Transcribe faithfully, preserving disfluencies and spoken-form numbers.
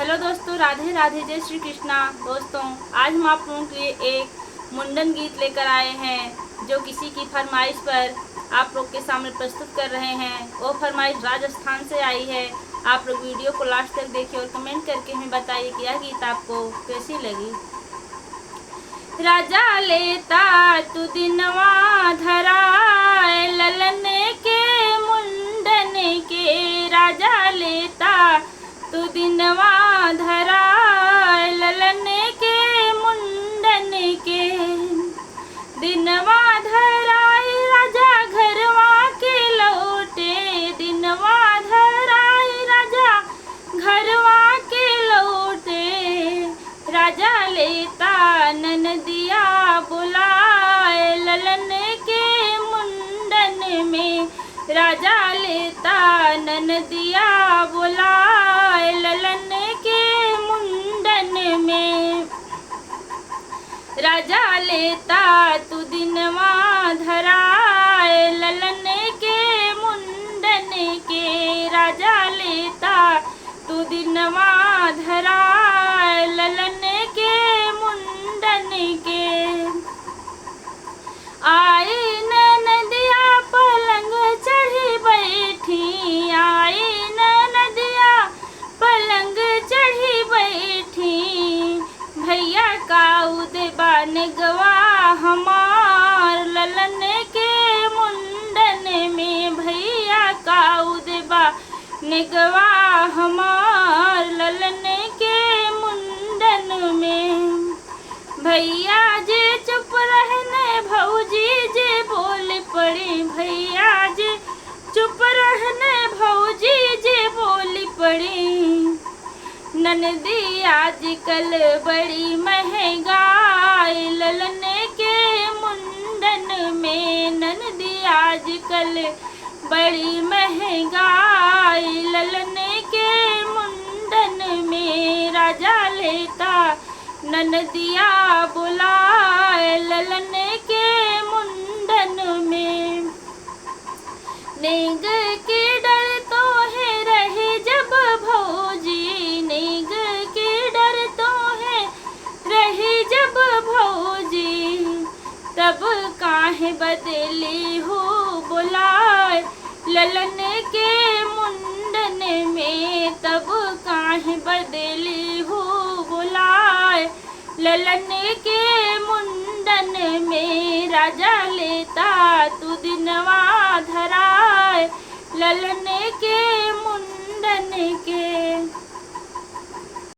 हेलो दोस्तों, राधे राधे, जय श्री कृष्णा। दोस्तों, आज हम आप लोगों के लिए एक मुंडन गीत लेकर आए हैं, जो किसी की फरमाइश पर आप लोग के सामने प्रस्तुत कर रहे हैं। वो फरमाइश राजस्थान से आई है। आप लोग वीडियो को लास्ट तक देखिए और कमेंट करके हमें बताइए कि यह गीत आपको कैसी लगी। राजा लेता तू दिनवा धराए ललन के मुंडन के, राजा लेता तू दिनवा धराए ललन के मुंडन के। दिनवा धराए राजा घरवा के लौटे, दिनवा धराए राजा घरवा के लौटे। राजा लेता ननदिया बुलाए ललन के मुंडन में, राजा लेता ननदिया बुलाए ललन के मुंडन में। राजा लेता तू दिनवा धराए ललन के मुंडन के, राजा लेता तू दिनवा धराए ललन के मुंडन के। आई ननदिया पलंग चढ़ी बैठी, आई ननदिया पलंग चढ़ी बैठी। भैया काऊ देबा नेगवा हमार ललन के मुंडन में, भैया काऊ देबा नेगवा हमार ललन के मुंडन में। भैया जे चुप रहने भौजी जे बोल पड़ी, भैया जे चुप रहने भौजी जे बोल पड़ी। ननदी आजकल बड़ी महंगाई ललन के मुंडन में, ननदी आजकल बड़ी महंगाई ललन के मुंडन में। राजा लेता ननदिया बुलाए ललन के मुंडन में। नेग के डर तोहे रहे जब भौजी, नेग के डर तोहे रहे जब भौजी, तब काहे बदली हो बुलाए ललन के मुंडन में, तब काहे बदली हो बुलाए ललन के मुंडन में। राजा लेता तू दिनवा धराए ललन के मुंडन के।